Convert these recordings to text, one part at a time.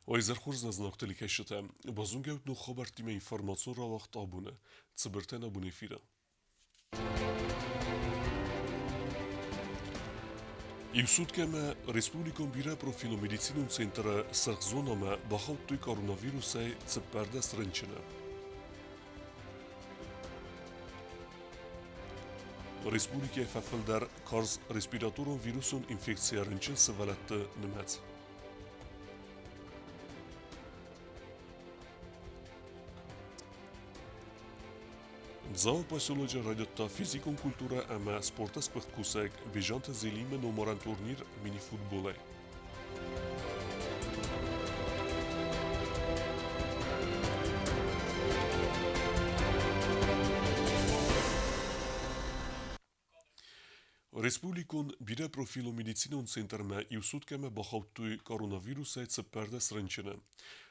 Уӕ хорз нӕ знӕгты кӕсджытӕ, базонгӕут ног хабӕрттимӕ информацион рауагъд абоны, цыбыртӕн абон эфиры. Иу суткӕмӕ республикон бирӕпрофилон медицинон центры сырх зонӕмӕ бахаудтой коронавирусӕй 14 рынчыны. Республикӕйы фӕфылдӕр карз респираторон вирусон инфекцийӕ рынчын сывӕллӕтты нымӕц. Дзауы поселочы райдыдта физикон культурӕ ӕмӕ спорты сгуыхт кусӕг Бежанты Зелимы номарӕн турнир мини-футболӕй. Республикон бирӕпрофилон медицинон центрмӕ иу суткӕмӕ бахаудтой коронавирусӕй 14 рынчыны.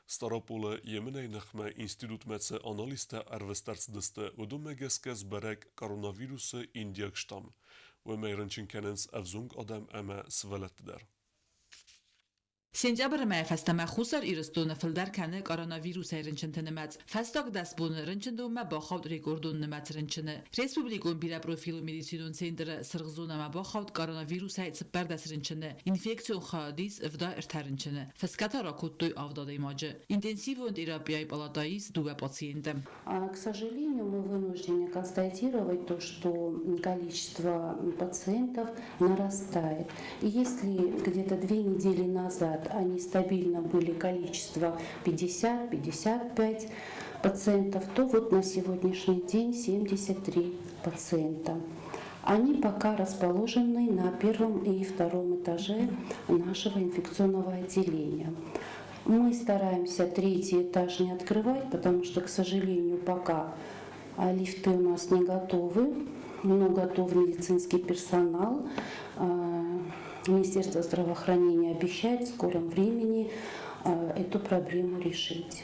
Стъараполы емынӕйы ныхмӕ институтмӕ цы анализтӕ ӕрвыст ӕрцыдысты, уыдонмӕ гӕсгӕ сбӕрӕг коронавирусы индиаг штамм. Уымӕй рынчын кӕнынц ӕвзонг адӕм ӕмӕ сывӕллӕтты дӕр. Сентябры мӕйы фӕстӕмӕ Хуссар Ирыстоны фылдӕр кӕны коронавирусӕй рынчынты нымӕц. Фӕстаг 10 боны рынчындонмӕ бахауд рекордон нымӕц рынчыны. Республикон бирӕпрофилон медицинон центры сырх зонӕмӕ бахауд коронавирусӕй 14 рынчыны. Инфекцион хайад ис 73 рынчыны. Фысгӕ та ракодтой авд адӕймаджы. Интенсивон терапияйы палатӕйы ис дыууӕ пациенты. К сожалению, мы вынуждены констатировать то, что количество пациентов нарастает. И если где-то 2 недели назад они стабильно были количество 50-55 пациентов, то вот на сегодняшний день 73 пациента. Они пока расположены на первом и втором этаже нашего инфекционного отделения. Мы стараемся третий этаж не открывать, потому что, к сожалению, пока лифты у нас не готовы, но готов медицинский персонал. Министерство здравоохранения обещает в скором времени эту проблему решить.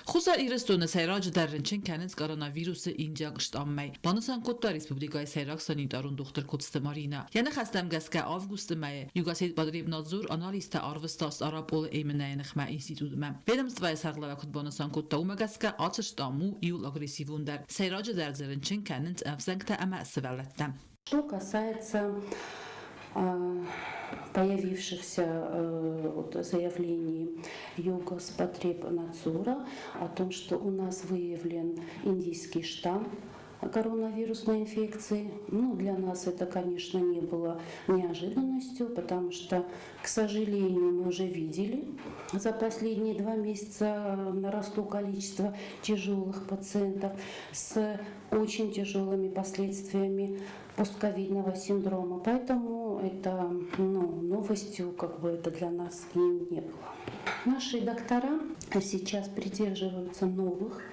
Хуссар Ирыстоны сӕйраджыдӕр рынчын кӕнынц коронавирусы индиаг штаммӕй, банысан кодта республикӕйы сӕйраг санитарон дохтыр Коцты Марина. Йӕ ныхӕстӕм гӕсгӕ августы мӕйы Югосетпотребнадзор анализтӕ арвыста Стъараполы емынӕйы ныхмӕ институтмӕ. Ведомствойы сӕргълӕууӕг куыд банысан кодта, уымӕ гӕсгӕ ацы штамм у иууыл агрессивондӕр. Сӕйраджыдӕр дзы рынчын кӕнынц ӕвзӕнгтӕ ӕмӕ сывӕллӕттӕ. Что касается появившихся вот, заявлений Югоспотребнадзора о том, что у нас выявлен индийский штамм коронавирусной инфекции. Ну, для нас это, конечно, не было неожиданностью, потому что, к сожалению, мы уже видели за последние 2 месяца наросло количество тяжелых пациентов с очень тяжелыми последствиями постковидного синдрома. Поэтому это, ну, новостью как бы это для нас и не было. Наши доктора сейчас придерживаются новых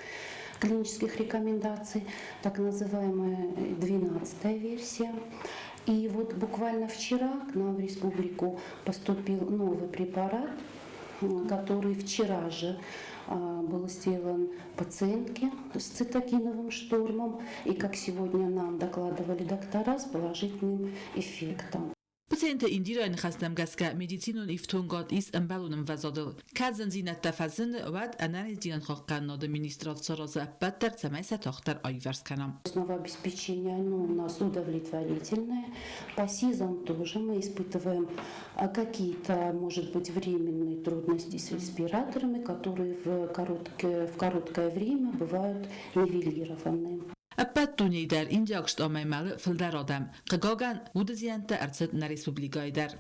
клинических рекомендаций, так называемая 12 версия. И вот буквально вчера к нам в республику поступил новый препарат, который вчера же был сделан пациентке с цитокиновым штормом, и, как сегодня нам докладывали доктора, с положительным эффектом. Пациенты Индирайы ныхӕстӕм гӕсгӕ медицинон ифтонгад ис ӕмбӕлон ӕмвӕзадыл. Кӕд зындзинӕдтӕ фӕзыны, уӕд ӕнӕниздзинад хъахъхъӕнынады министрад саразы ӕппӕт дӕр, цӕмӕй сӕ тагъддӕр аиуварс кӕна. Обеспечение, оно у нас удовлетворительное. По СИЗам тоже мы испытываем какие-то, может быть, временные трудности с респираторами, которые в короткое время бывают нивелированы. Ӕппӕт дунейы дӕр индиаг штаммӕй мӕлы фылдӕр адӕм. Хъыгагӕн, уды зиӕнттӕ ӕрцыд нӕ республикӕйы дӕр.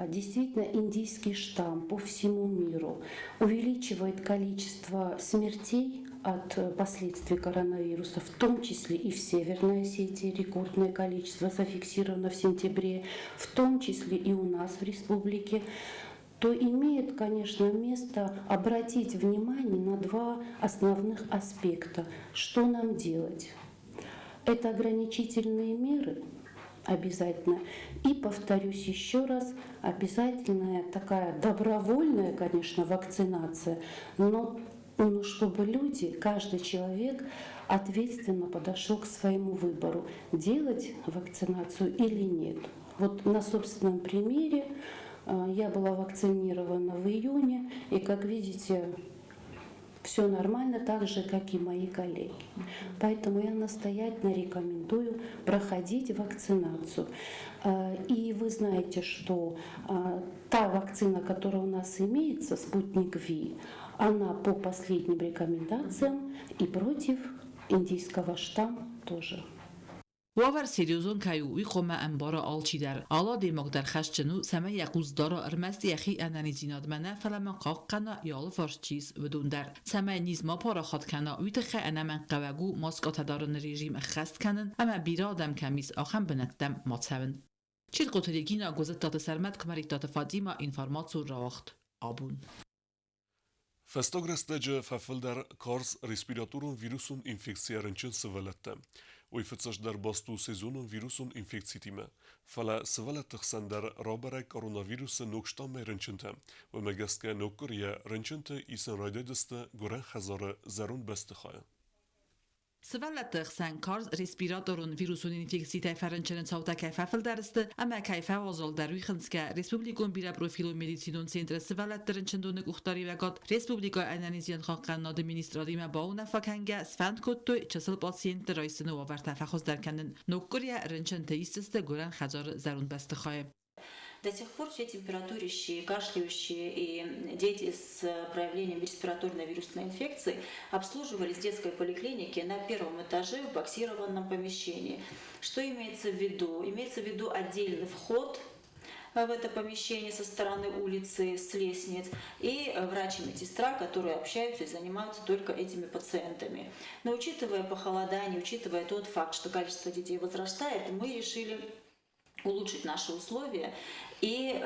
Действительно, индийский штамм по всему миру увеличивает количество смертей от последствий коронавируса, в том числе и в Северной Осетии рекордное количество зафиксировано в сентябре, в том числе и у нас в республике, то имеет, конечно, место обратить внимание на два основных аспекта. Что нам делать? Это ограничительные меры обязательно. И, повторюсь еще раз, обязательная такая добровольная, конечно, вакцинация, но, ну, чтобы люди, каждый человек ответственно подошел к своему выбору, делать вакцинацию или нет. Вот на собственном примере. Я была вакцинирована в июне, и, как видите, все нормально, так же, как и мои коллеги. Поэтому я настоятельно рекомендую проходить вакцинацию. И вы знаете, что та вакцина, которая у нас имеется, «Спутник Ви», она по последним рекомендациям и против индийского штамма тоже. Уавӕр серьезон кӕй у, уый хъуамӕ ӕмбара алчидӕр. Алы адӕймаг дӕр хӕсджын у, цӕмӕй йӕ хъус дара ӕрмӕст йӕхи ӕнӕниздзинадмӕ нӕ, фӕлӕ ма хъахъхъӕна, йӕ алыварс чи ис, уыдон дӕр. Цӕмӕй низ ма парахат кӕна, уый тыххӕй ӕнӕмӕнгхъӕуӕг у маскъатӕ дарыны режим ӕххӕст кӕнын ӕмӕ бирӕ адӕм кӕм ис, ахӕм бынӕттӕм ма цӕуын. Чиркъоты Регина, Гуызыттаты Сӕрмӕт, Куымӕридтаты Фатимӕ, информацион рауагъд абон. Фӕстаг рӕстӕджы фӕфылдӕр карз респираторон вирусон инфекцийӕ рынчын сывӕллӕттӕ. Уый фыццаджыдӕр баст у сезонон вирусон инфекцитимӕ. Фӕлӕ сывӕллӕтты хсӕн дӕр рабӕрӕг коронавирусы ног штаммӕй рынчынтӕ. Уымӕ гӕсгӕ ноггуырйӕ рынчынты исын райдайдзысты гуырӕн хӕдзары зӕронд бӕстыхайы. Сывӕллӕтты хсӕн карз респираторон вирусон инфекцитӕй фӕрынчыны цаутӕ кӕй фӕфылдӕр сты ӕмӕ кӕй фӕуазалдӕр, уый хынцгӕ Республикон бирӕпрофилон медицинон центры сывӕллӕтты рынчындоны къухдариуӕгад республикӕйы ӕнӕниздзинадхъахъхъӕнынады министрадимӕ бауынаффӕ кӕнгӕ сфӕнд кодтой чысыл пациентты райсыны уавӕртӕ фӕхуыздӕр кӕнын. Ноггуырйӕ рынчынты исдзысты гуырӕн хӕдзары зӕронд бӕстыхайы. До сих пор все температурящие, кашляющие и дети с проявлением респираторной вирусной инфекции обслуживались в детской поликлинике на первом этаже в боксированном помещении. Что имеется в виду? Имеется в виду отдельный вход в это помещение со стороны улицы, с лестниц, и врач и медсестра, которые общаются и занимаются только этими пациентами. Но учитывая похолодание, учитывая тот факт, что количество детей возрастает, мы решили улучшить наши условия и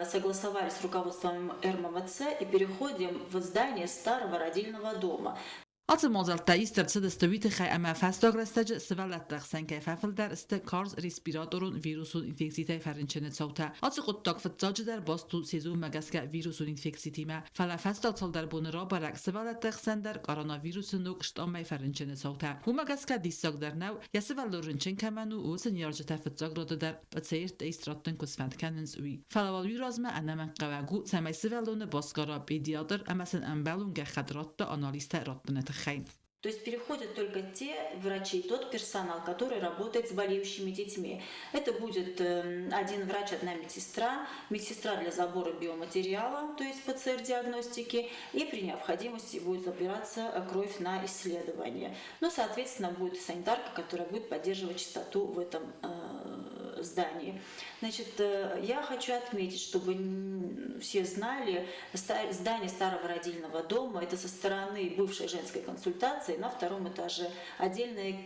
согласовали с руководством РММЦ и переходим в здание старого родильного дома. Ацы мадзӕлттӕ ист ӕрцыдысты уый тыххӕй, ӕмӕ фӕстаг рӕстӕджы сывӕллӕтты ӕхсӕн кӕй фӕфылдӕр сты карз респираторон вирусон инфекцитӕй фӕрынчыны цаутӕ. Ацы хъуыддаг фыццаджыдӕр баст у сезонмӕ гӕсгӕ вирусон инфекцитимӕ, фӕлӕ фӕстаг цалдӕр боны рабӕрӕг сывӕллӕтты ӕхсӕн дӕр коронавирусы ног штаммӕй фӕрынчыны цаутӕ. Уымӕ гӕсгӕ диссаг дӕр нӕу, йӕ сывӕллон рынчын кӕмӕн у, уыцы ныййарджытӕ фыццаг рады дӕр ПЦР-тӕ ист раттын куы сфӕнд кӕнынц, уый. Фӕлӕ уал уый размӕ ӕнӕмӕнгхъӕуӕг у, цӕмӕй сывӕллоны басгара педиатр ӕмӕ сын ӕмбӕлон гӕххӕтт радта анализтӕ раттыны тыххӕй. То есть переходят только те врачи, тот персонал, который работает с болеющими детьми. Это будет один врач, одна медсестра, медсестра для забора биоматериала, то есть ПЦР-диагностики, и при необходимости будет забираться кровь на исследование. Ну, соответственно, будет санитарка, которая будет поддерживать чистоту в этом здании. Значит, я хочу отметить, чтобы все знали, здание старого родильного дома, это со стороны бывшей женской консультации на втором этаже, отдельное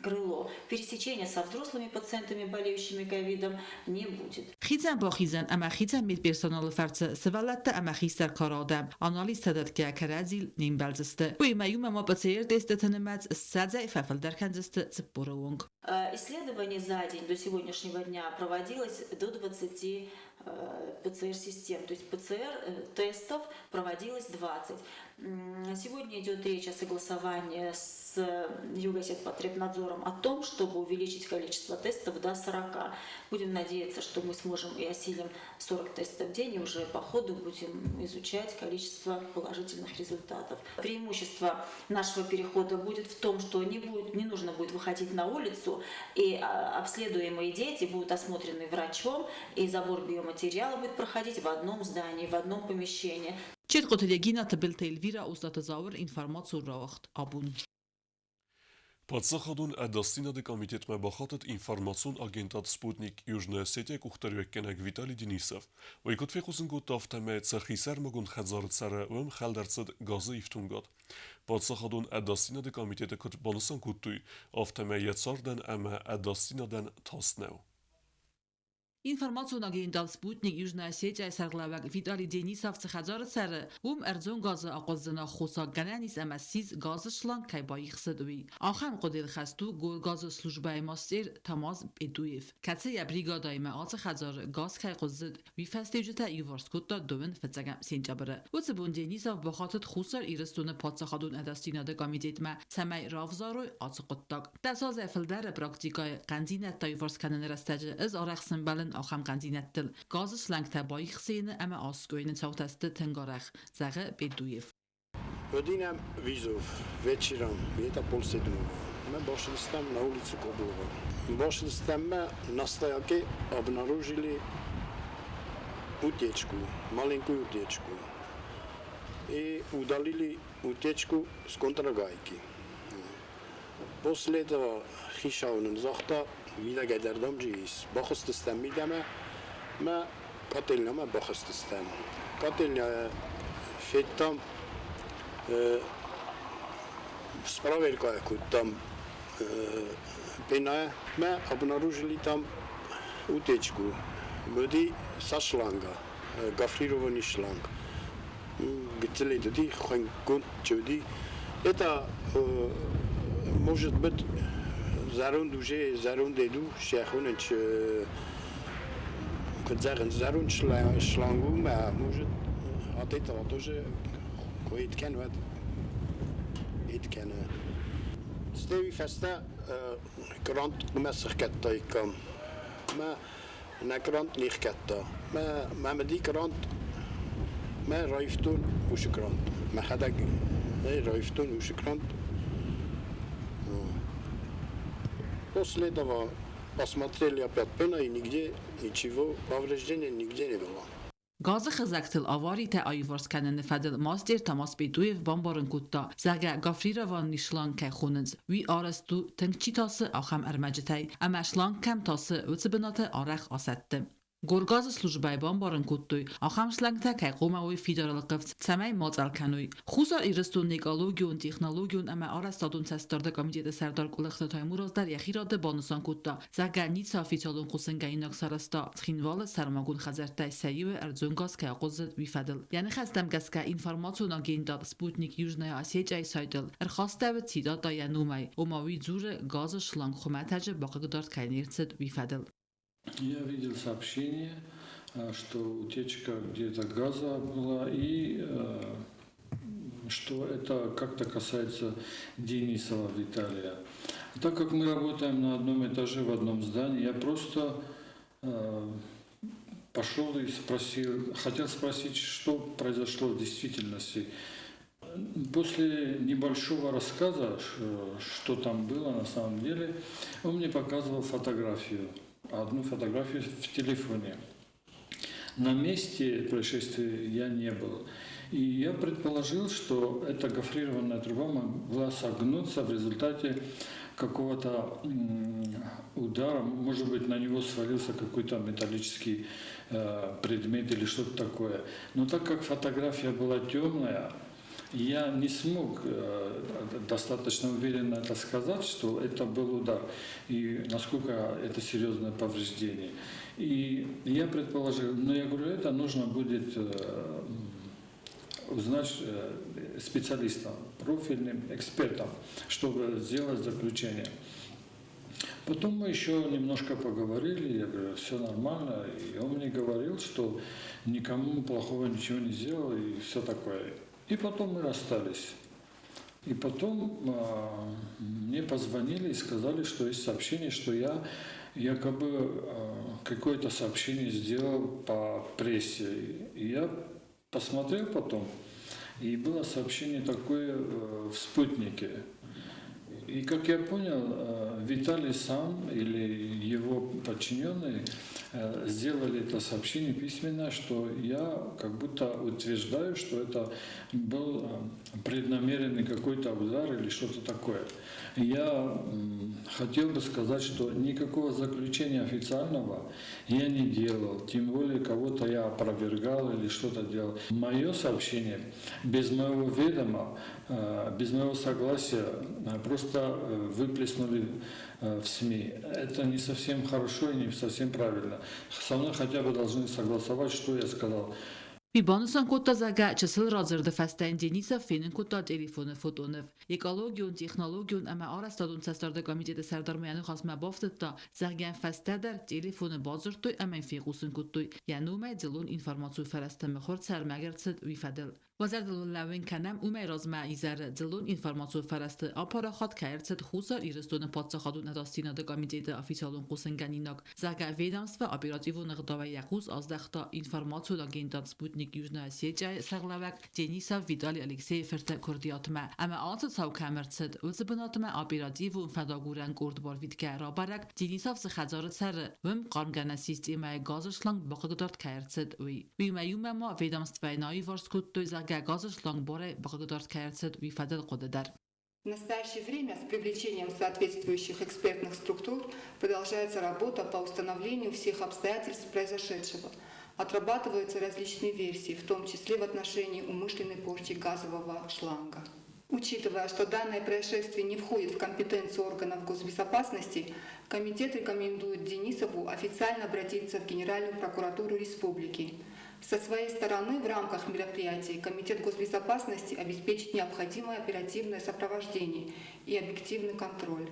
крыло. Пересечения со взрослыми пациентами, болеющими ковидом, не будет. Хицӕн бахизӕн ӕмӕ хицӕн медперсоналы фӕрцы сывӕллӕттӕ ӕмӕ хистӕр кары адӕм анализтӕ дӕтгӕ кӕрӕдзийыл не мбӕлдзысты. Уыимӕ иумӕ ма ПЦР-тестыты нымӕц ссӕдзӕй фӕфылдӕр кӕндзысты 40-ы онг. Исследование за день до сегодняшнего дня проводилось до 20 ПЦР-систем, то есть ПЦР-тестов проводилось 20. Сегодня идет речь о согласовании с Югосетпотребнадзором о том, чтобы увеличить количество тестов до 40. Будем надеяться, что мы сможем и осилим 40 тестов в день, и уже по ходу будем изучать количество положительных результатов. Преимущество нашего перехода будет в том, что не нужно будет выходить на улицу, и обследуемые дети будут осмотрены врачом, и забор биоматериала будет проходить в одном здании, в одном помещении. Чертхъоты Регина, Тыбылты Эльвира, Остаты Зауыр, информацион рауагъд Абон. Паддзахадон ӕдасдзинады комитетмӕ бахатыд информацион агентад Спутник Южная Осетия къухдариуӕггӕнӕг Виталий Денисов. Уый куыд фехъусын кодта, афтӕмӕй сӕ хисӕрмагонд хӕдзары цӕры уым хӕлд ӕрцыд газы ифтонгад. Паддзахадон ӕдасдзинады комитеты куыд банысан кодтой, афтӕмӕй йӕ цардӕн ӕмӕ ӕдасдзинадӕн тас нӕу. Информацион агентад Спутник Южная Осетия-йы сӕргълӕууӕг Виталий Денисов цы хӕдзары цӕры, уым ӕрдзон газы ахъуыздзыны аххосаг гӕнӕн ис ӕмӕ ссис газы шланг кӕй баихсыд, уый. Ахӕм хъуыдыйыл хӕст у Горгазы службӕйы мастер Тамаз Пъедуев, кӕцы йӕ бригадӕимӕ ацы хӕдзары газ кӕй хъуыззыд, уый фӕстиуджытӕ иуварс кодта дыууын фыццӕгӕм сентябры. Уыцы бон Денисов бахатыд Хуссар Ирыстоны паддзахадон ӕдасдзинады комитетмӕ, цӕмӕй равзарой ацы хъуыддаг. Дӕс азӕй фылдӕры практикӕйы хъӕндзинӕдтӕ иуварс кӕныны рӕстӕджы ӕз арӕх сӕмбӕлын ахӕм хъӕндзинӕдтыл. Газы шлангтӕ баихсыйыны ӕмӕ аскъуыйыны цаутӕ сты тынг арӕх, зӕгъы Бедуев. Один вызов вечером, где-то 6:30. Мы башилстам на улице Коблова. Башилстам на стояке обнаружили утечку, маленькую утечку. И удалили утечку с контргайки. После этого хишаунын загъта, мидӕгӕй ис. Бахызтыстӕм мидӕмӕ, мӕ котельнямӕ бахызтыстӕм. Котельня федтам, спроверка кодтам пена, мы обнаружили там утечку. Уыди со шланга, гофрированный шланг. Гыццылӕй уыди, хуынггонд чи уыди. Это может быть зӕронд уже зӕронд у, сӕхонынц куыд зӕгъынц, зӕронд шланг у, мӕ может от этого тоже куы кӕны, уӕд кӕны. Стӕй уый фӕстӕ крант мӕ сыхгӕдтаиккам. Мӕ нӕ крант не хгӕдта. Мӕ мӕ крант мӕ раивтон уыцы крант. Мӕхӕдӕг раивтон уыцы крант. После этого посмотрели опять пена, и нигде ничего, повреждения нигде не было. Газы хызӕгтыл аваритӕ аиуварс кӕныны фӕдыл мастер Тамас Бедуев бамбарын кодта, зӕгъгӕ, гофрированный шланг кӕй хонынц, уый арӕзт у тынг чи тасы, ахӕм ӕрмӕджытӕй, ӕмӕ шланг кӕм тасы, уыцы бынаты арӕх асӕтты. Горгазы службӕйы бамбарын кодтой, ахӕм шлангтӕ кӕй хъуамӕ уой фидар ӕлхъывд, цӕмӕй ма цъӕл кӕной. Хуссар Ирыстоны экологион, технологион ӕмӕ арӕзтадон цӕстдарды комитеты сӕрдар Къуылыхты Таймураз дӕр йӕхи рады банысан кодта, зӕгъгӕ, ницы официалон хъусынгӕнинаг сарӕзта Цхинвалы сӕрмагонд хӕдзӕрттӕй сӕ иуы ӕрдзон газ кӕй ахъуызыд, уый фӕдыл. Йӕ ныхӕстӕм гӕсгӕ информацион агентад Спутник Южная Осетия-йы сайтыл ӕрхастӕуыд цитата йӕ номӕй, ома уый дзуры, газы шланг хуымӕтӕджы бахъыгдард кӕй не рцыд, уый фӕдыл. Я видел сообщение, что утечка где-то газа была и что это как-то касается Денисова Виталия. Так как мы работаем на одном этаже в одном здании, я просто пошел и спросил, хотел спросить, что произошло в действительности. После небольшого рассказа, что там было на самом деле, он мне показывал фотографию, одну фотографию в телефоне. На месте происшествия я не был. И я предположил, что эта гофрированная труба могла согнуться в результате какого-то удара. Может быть, на него свалился какой-то металлический предмет или что-то такое. Но так как фотография была темная, я не смог достаточно уверенно это сказать, что это был удар и насколько это серьезное повреждение. И я предположил, но я говорю, это нужно будет узнать специалистам, профильным экспертам, чтобы сделать заключение. Потом мы еще немножко поговорили, я говорю, все нормально, и он мне говорил, что никому плохого ничего не сделал и все такое. И потом мы расстались. И потом мне позвонили и сказали, что есть сообщение, что я якобы какое-то сообщение сделал по прессе. И я посмотрел потом, и было сообщение такое в «Спутнике». И, как я понял, Виталий сам или его подчиненные сделали это сообщение письменно, что я как будто утверждаю, что это был преднамеренный какой-то удар или что-то такое. Я хотел бы сказать, что никакого заключения официального я не делал, тем более кого-то я опровергал или что-то делал. Мое сообщение без моего ведома, без моего согласия просто выплеснули в СМИ. Это не совсем хорошо и не совсем правильно. Со мной хотя бы должны согласовать, что я сказал. Уый банысан кодта, зӕгъгӕ, чысыл радзырды фӕстӕ йын Денисов фенын кодта телефоны фотоныв. Экологион, технологион ӕмӕ арӕзтадон цӕстдарды комитеты сӕрдар ма йӕ ныхасмӕ бафтыдта, зӕгъгӕ, фӕстӕдӕр телефоны бадзырдтой ӕмӕ йын фехъусын кодтой, йӕ номӕй дзыллон информацион фӕрӕзты мыхуыр цы ӕрмӕг ӕрцыд, уый фӕдыл. Уӕ зӕрдыл уын лӕууын кӕнӕм, уымӕй размӕ изӕры дзыллон информацион фӕрӕзты апарахат кӕй ӕрцыд Хуссар Ирыстоны паддзахадон ӕдасдзинады комитеты официалон хъусынгӕнинаг, зӕгъгӕ, ведомство оперативон ӕгъдауӕй йӕ хъус аздӕхта информацион агентад Спутник Южная Осетия-йы сӕргълӕууӕг Денисов Виталий Алексейы фырты куырдиатмӕ ӕмӕ ацы цау кӕм ӕрцыд, уыцы бынатмӕ оперативон фӕдагурӕн къорд барвитгӕ рабӕрӕг, Денисов цы хӕдзары цӕры, уым хъармгӕнӕн системӕйы газы шланг бахъыгдард кӕй ӕрцыд, уый. Уыимӕ иумӕ ма ведомствӕйы аиварс кодтой, зӕгъгӕ, газы шланг барӕй бахъыгдард кӕй ӕрцыд, уый фӕдыл хъуыды дӕр. В настоящее время с привлечением соответствующих экспертных структур продолжается работа по установлению всех обстоятельств произошедшего. Отрабатываются различные версии, в том числе в отношении умышленной порчи газового шланга. Учитывая, что данное происшествие не входит в компетенцию органов госбезопасности, комитет рекомендует Денисову официально обратиться в Генеральную прокуратуру республики. Со своей стороны, в рамках мероприятий Комитет госбезопасности обеспечит необходимое оперативное сопровождение и объективный контроль.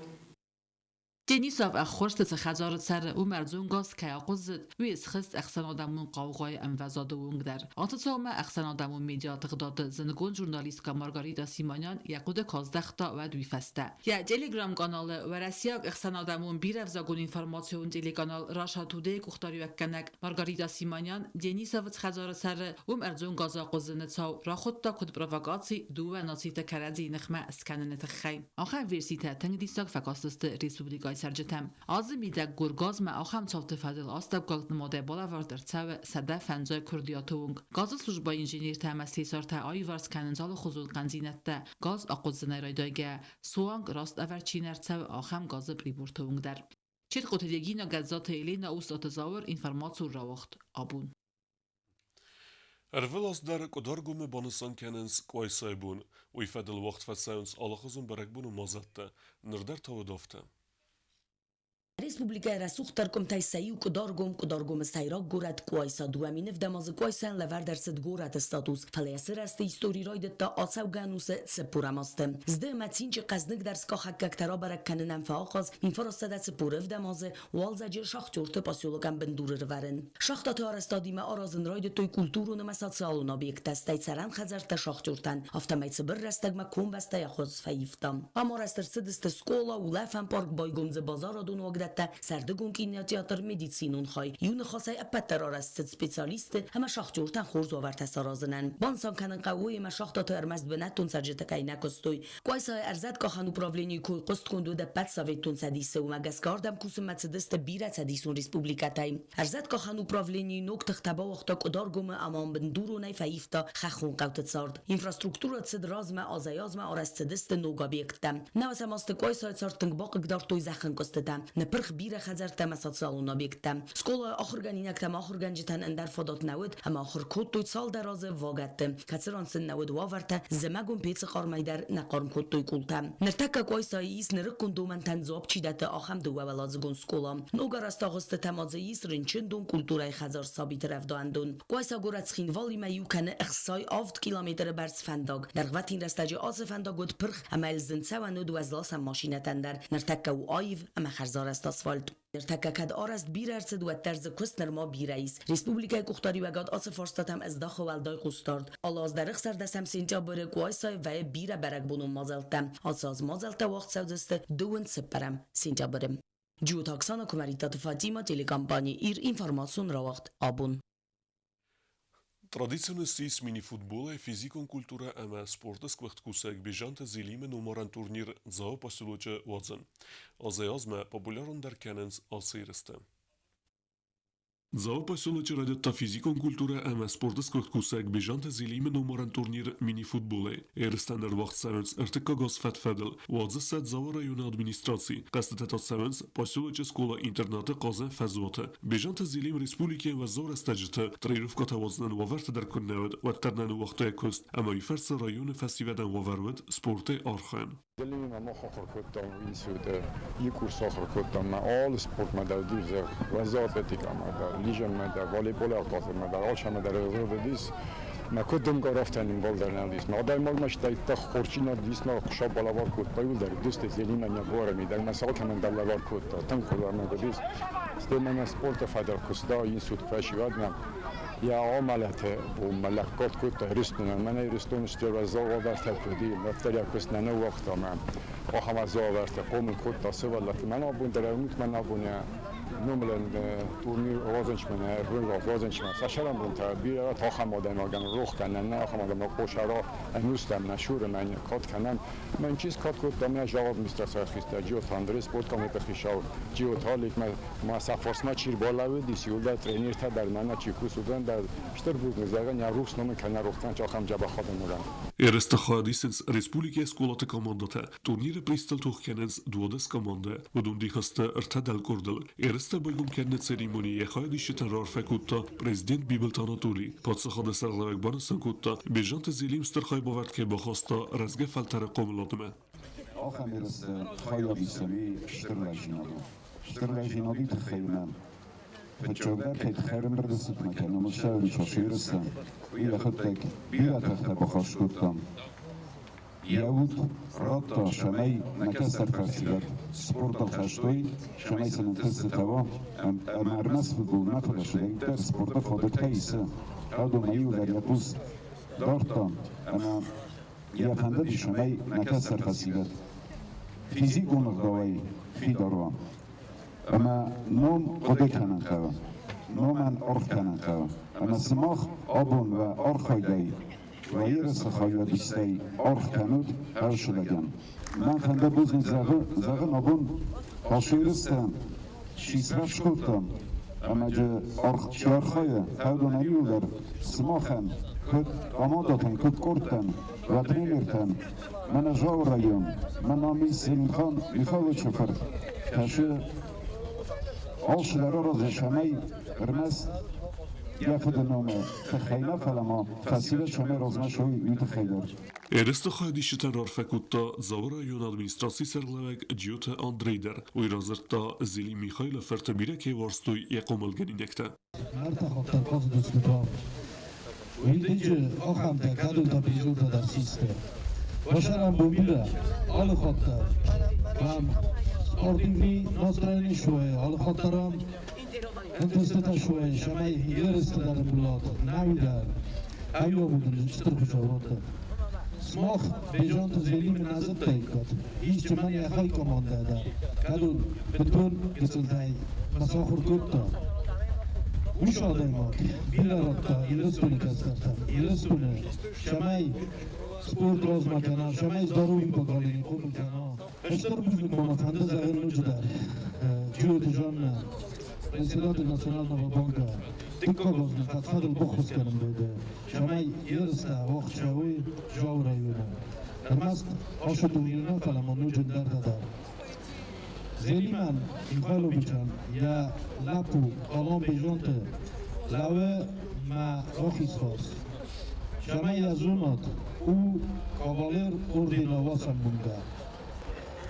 Денисов ӕххуырсты цы хӕдзары цӕры, уым ӕрдзон газ кӕй ахъуыззыд, уый схызт ӕхсӕнадӕмон хъаугъайы ӕмвӕзады онг дӕр. Ацы цаумӕ ӕхсӕнадӕмон медиатыгъдады зындгонд журналисткӕ Маргарита Симонян йӕ хъуыды куы аздӕхта, уӕд уый фӕстӕ. Йӕ телеграм-каналы уӕрӕсейаг ӕхсӕнадӕмон бирӕвзагон информацион телеканал Russia Today къухдариуӕггӕнӕг Маргарита Симонян Денисовы цы хӕдзары цӕры, уым ӕрдзон газ ахъуыззыны цау рахуыдта куыд провокаци дыууӕ нациты кӕрӕдзийы ныхмӕ скӕныны тыххӕй. Ахӕм верситӕ тынг диссаг фӕкастысты республикӕйы цӕрджытӕм. Азы мидӕг Гургазмӕ ахӕм цауты фӕдыл астӕуккаг нымадӕй балӕвӕрд ӕрцӕуы 150 куырдиаты онг. Газы службӕйы инженертӕ ӕмӕ слесартӕ аиварс кӕнынц алыхуызон хъӕндзинӕдтӕ, газ ахъуыззынӕй райдайгӕ, суанг раст ӕвӕрд чи нӕ рцӕуы, ахӕм газы приборты онг дӕр. Четкъоты Регина, Гӕззаты Елена, Устаты Зауыр, информацион рауагъд абон. Ӕрвылаз дӕр Къуыдаргомы банысан кӕнынц Къуайсайы бон. Уый фӕдыл уагъд фӕцӕуынц алыхуызон бӕрӕгбоны мадзӕлттӕ. Ныр дӕр та уыд афтӕ. Республикӕйы рӕсугъддӕр къуымтӕй сӕ иу Къуыдаргом, Къуыдаргомы сӕйраг горӕт Къуайса 2007 азы Къуайсайӕн лӕвӕрд ӕрцыд горӕты статус, фӕлӕ йӕ сырӕзты истори райдыдта ацӕугӕ ӕнусы цыппурӕм азты. Зды ӕмӕ цинчы хъӕздыгдӕр скъахӕггӕгтӕ рабӕрӕг кӕнынӕн фӕахъаз 1947 азы уалдзӕджы шахтерты поселокӕн бындур ӕрывӕрын. Шахтаты арӕзтадимӕ аразын райдыдтой культурон ӕмӕ социалон объекттӕ, стӕй цӕрӕн хӕдзӕрттӕ шахтертӕн, афтӕмӕй цыбыр рӕстӕгмӕ комбӕстӕйы ӕххуыс фӕивта. Ам арӕзт ӕрцыдысты скъола, улӕфӕн парк, байгом дзы базарадон уагдӕттӕ, сӕрдыгон кинотеатр, медицинон хай. Иу ныхасӕй ӕппӕт дӕр арӕзт цыд специалистты ӕмӕ шахтертӕн хорз уавӕртӕ саразынӕн. Банысан кӕнын хъӕуы, ӕмӕ шахтаты ӕрмӕст бынӕттон цӕрджытӕ кӕй нӕ куыстой. Къуайсайы ӕрзӕткъахӕн управленийы кой хъуыстгонд уыд ӕппӕт Советон Цӕдисы, уымӕ гӕсгӕ ардӕм кусынмӕ цыдысты бирӕ цӕдисон республикӕтӕй. Ӕрзӕткъахӕн управленийы ног тыхтӕ бауагъта Къуыдаргомы ӕмӕ бындуронӕй фӕивта хӕххон хъӕуты цард. Инфраструктурӕ цыд размӕ, азӕй-азмӕ арӕзт цыдысты ног объекттӕ. Нӕуӕзӕм азты Къуайсайы цард тынг бахъыгдардтой зӕххӕнкъуыстытӕ, ныппырх бирӕ хӕдзӕрттӕ ӕмӕ социалон объекттӕ. Скъолайы ахуыргӕнинӕгтӕ ӕмӕ ахуыргӕнджытӕн ӕндӕр фадат нӕ уыд, ӕмӕ ахуыр кодтой цалдӕр азы вагӕтты, кӕцыран сын нӕ уыд уавӕртӕ, зымӕгон пецы хъармӕй дӕр нӕ хъарм кодтой къултӕ. Ныртӕккӕ Къуайсайы ис нырыккон домӕнтӕн дзуапп чи дӕтты, ахӕм дыууӕуӕладзыгон скъола. Ног арӕзт агъуыстытӕ ма дзы ис рынчындон, культурӕйы хӕдзар, сабиты рӕвдауӕндон. Къуайса горӕт Цхинвалимӕ иу кӕны 67 километры бӕрц фӕндаг. Дӕргъвӕтин рӕстӕджы ацы фӕндаг уыд пырх ӕмӕ йыл зын цӕуӕн уыд уӕзласӕн машинӕтӕн дӕр. Ныртӕккӕ у аив ӕмӕ хӕрзарӕзт асфальт. Ныртӕккӕ кӕд арӕзт бирӕ ӕрцыд, уӕддӕр дзы куыст нырма бирӕ ис. Республикӕйы къухдариуӕгад ацы фарстатӕм ӕздахы уӕлдай хъусдард. Алы аз дӕр 16 сентябры Къуайсайы вӕййы бирӕ бӕрӕгбонон мадзӕлттӕ. Ацы аз мадзӕлттӕ уагъд цӕудзысты дыууын цыппӕрӕм сентябры. Джиоты Оксана, Куымӕридтаты Фатимӕ, телекомпани «Ир» информацион рауагъд «Абон». Традицион ссис мини-футболӕй физикон культурӕ ӕмӕ спорты сгуыхт кусӕг Бежанты Зелимы номарӕн турнир Дзауы поселочы уадзын. Азӕй-азмӕ популярондӕр кӕнынц ацы ерыстӕ. Дзауы поселочы райдыдта физикон культурӕ ӕмӕ спорты сгуыхт кусӕг Бежанты Зелимы номарӕн турнир мини-футболӕй. Ерыстӕн ӕруагъд цӕуынц ӕртыккаг аз фӕд-фӕдыл. Уадзы сӕ Дзауы районы администраци. Хъӕзтытӕ та цӕуынц поселочы скъола-интернаты хъазӕн фӕзуаты. Бежанты Зелим республикӕйы уӕззау рӕстӕджыты тренировкӕтӕ уадзынӕн уавӕртӕ дӕр куыннӕ уыд, уӕддӕр нӕ ныууагъта йӕ куыст, ӕмӕ уый фӕрцы районы фӕсивӕдӕн уавӕр уыд спортӕй архайын. Зелимимӕ мах ахуыр кодтам институты, иу курс ахуыр кодтам мӕ алы спортмӕ дӕр дивзӕг, уӕззау атлетикӕмӕ дӕр, лижӕмӕ дӕр, волейболӕй хъазынмӕ дӕр, алцӕмӕ дӕр уыдис. Мӕ куыд дымгӕ афтӕ ӕмбал дӕр нал ис. Мӕ адӕймагмӕ стӕйттӕ хорчинад ис, мӕ хуыцау балӕвар кодта, иуылдӕр уыдысты Зелимӕн йӕ буары мидӕг, мӕ алкӕмӕн дӕр лӕвар кодта, тынг хъуыдамаг уыдис. Стӕй мӕнӕ спорты фӕдыл куыста институт фӕсивӕдмӕ. Йӕ амӕлӕты бонмӕ лӕггад кодта Ирыстонӕн. Мӕнӕ Ирыстоны стыр уӕззау уавӕртӕ куы уыди, уӕддӕр йӕ куыст нӕ ныууагъта ӕмӕ ахӕм уӕззау уавӕрты хъомыл кодта сывӕллӕтты. Мӕн абон дӕр ӕрмут мӕн абон йӕ номылӕн турнир уадзынчмӕ, ӕрвылаз уадзынчмӕ сӕ сӕрӕнбонтӕ бирӕ ахӕм адӕймагӕн рох кӕнӕн нӕ, ахӕм адӕймаг Къосара ӕнустӕм нӕ суры, мӕн кад кӕнӕм. Мӕн чи скад кодта, мӕ зал администрацийы хистӕр Джиоты Андрей, спорткомитеты хицау Джиоты Алик, ма сӕ фарсмӕ чи рбалӕууыдис, иуылдӕр тренертӕ дӕр мӕнӕ чи кусы, уыдон дӕр стыр бузныг зӕгъын, йӕ рухс ном ын кӕнӕ рох кӕнӕ ахӕм дзӕбӕх адӕймагӕн. Ерысты хайад исынц республикӕйы скъолаты командӕтӕ. Турниры призтыл тох кӕнынц 12 командӕ. Уыдон дих сты ӕртӕ дӕлкъордыл. Ерыстӕ байгом кӕныны церемонийы йӕ хайадисджытӕн раарфӕ кодта президент Бибылты Анатолий. Паддзахады сӕргълӕууӕг банысан кодта, Бежанты Зелим стыр хайбавӕрд кӕй бахаста рӕзгӕ фӕлтӕры хъомыладмӕ. Ахӕм ерысты хайад исӕм стыр лӕгдзинад у. Стыр лӕгдзинады тыххӕй уынӕм. Фыццагдӕр кӕй тыххӕй ӕрӕмбырд цытмӕ кӕнӕм ссарынц ерыстӕ, уый йӕхӕдӕг бирӕ тыхтӕ бахардз кодта. Йӕ уд радта, цӕмӕй нӕ кӕстӕр фӕсивӕд спортыл хӕстой, цӕмӕй сын ӕнтыстытӕ уа ӕмӕ ӕрмӕст футбол нӕ, фӕлӕ цыдӕриддӕр спорты фадӕттӕ исы, уыдонмӕ иуылдӕр йӕ хъус дардта ӕмӕ йӕ фӕндыдис, цӕмӕй нӕ кӕстӕр фӕсивӕд физикон ӕгъдауӕй фидар уа. Ӕмӕ ном хъуыды кӕнын хъӕуы, номӕн аргъ кӕнын хъӕуы. Ӕмӕ сымах абон уӕ архайдӕй уӕ ерысы хайадистӕй аргъ кӕнут хӕрзлӕгӕн. Мӕн фӕнды бузныг зӕгъын абон ацы ерыстӕ чи срӕвдз кодта ӕмӕ дзы чи архайы, уыдонӕн иуылдӕр сымахӕн, куыд командӕтӕн, куыд къордтӕн, уӕ тренертӕн, мӕнӕ Дзауы район, мӕн ам ис Зелимхан Михайловичы фырт, кӕсы алцыдӕр аразы, цӕмӕй ӕрмӕст йӕ фыды номы тыххӕй нӕ, фӕлӕ ма фӕсивӕд цӕмӕй размӕ цӕуой, уый тыххӕй дӕр. Ерысты хайадисджытӕн раарфӕ кодта Дзауы районы администрацийы сӕргълӕууӕг Джиоты Андрей дӕр. Уый радзырдта, Зелим Михайлы фырты бирӕ кӕй уарзтой йӕ хъомылгӕнинӕгтӕ. Нарты хохтӕ къухдзыдта. Уый ахӕмтӕ кадутӕ бизуртӕ дӕр систы. Башарам бумбира алы хатт дӕр спортивный настроение шуэ, алы хатт дӕр ӕнтыстытӕ шуэ, цӕмӕй ерысты дӕр ӕмбулат, науи дӕр. Ӕййаф стыр Хуыцау радта. Сымах Бежанты Зелимы нӕ зыдтаиккат, исчи мӕн йӕхай командӕ дӕр, кӕд уын бынтон гыццылтӕй мӕ сахуыр кодта. Уыцы адӕймаг бирӕ радта Ирыстоны кӕстӕртӕн, Ирыстоны, цӕмӕй спорт размӕ кӕна, цӕмӕй здоровый поколение хъомыл кӕна. Стыр бузныг ма мӕ фӕнды зӕгъын ноджыдӕр Джиоты Жаннӕ, председатель Национального банка, дыккаг аз нын фӕд-фӕдыл баххуыс кӕнын байдайы, цӕмӕй ерыстӕ уагъд цӕуой Дзауы районы. Ӕрмӕст ацы дунейы нӕ, фӕлӕ ма ноджы ӕндӕртӕ дӕр. Зелимӕн Михайловичӕн йӕ лӕппу Алан Бежанты лӕууы мӕ рахиз фарс. Цӕмӕй йӕ зонат, у кавалер ордена Уацамонгӕ.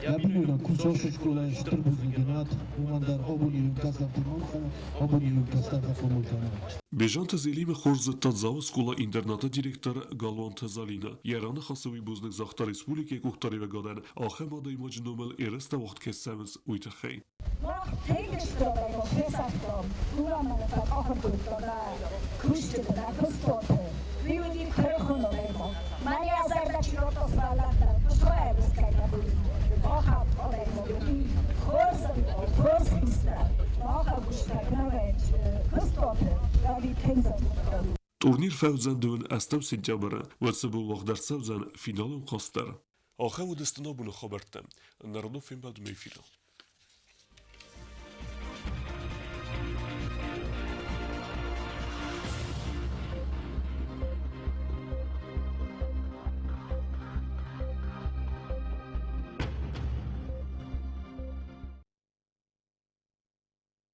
Йӕ бинойнаг кусӕсы скъолайы стыр бузныг ын уӕд, уымӕн дӕр абон-иу кӕстӕрты абон-иу кӕстӕртӕ хъомыл кӕны. Бежанты Зелимы хорз зыдта Дзауы скъола-интернаты директор Галуанты Залинӕ. Йӕ раныхасы уый бузныг загъта республикӕйы къухдариуӕгадӕн, ахӕм адӕймаджы номыл ерыстӕ уагъд кӕй цӕуынц, уый тыххӕй. Мах тынг фесӕфтам, уромӕны фӕкъахыр кодта нӕ кусджыты, нӕ куыстуаты. Уый уыди куырыхон адӕймаг. Мӕн йӕ зӕрдӕ чи радта сывӕллӕттӕн, схуайӕг кӕй нӕ уыди, ахӕм адӕймаг уыди. Хорз ӕмбал, хорз хистӕр. Мах ӕгуыстӕг нӕ куыстуаты Давид тынг зӕрдӕ. Турнир фӕуыдзӕн дыууын ӕстӕм сентябры, уӕд цы бон уагъд ӕрцӕудзӕн финалон хъазт дӕр. Ахӕм уыдысты нӕ абоны хабӕрттӕ. Народон фембӕлдмӕ эфиры.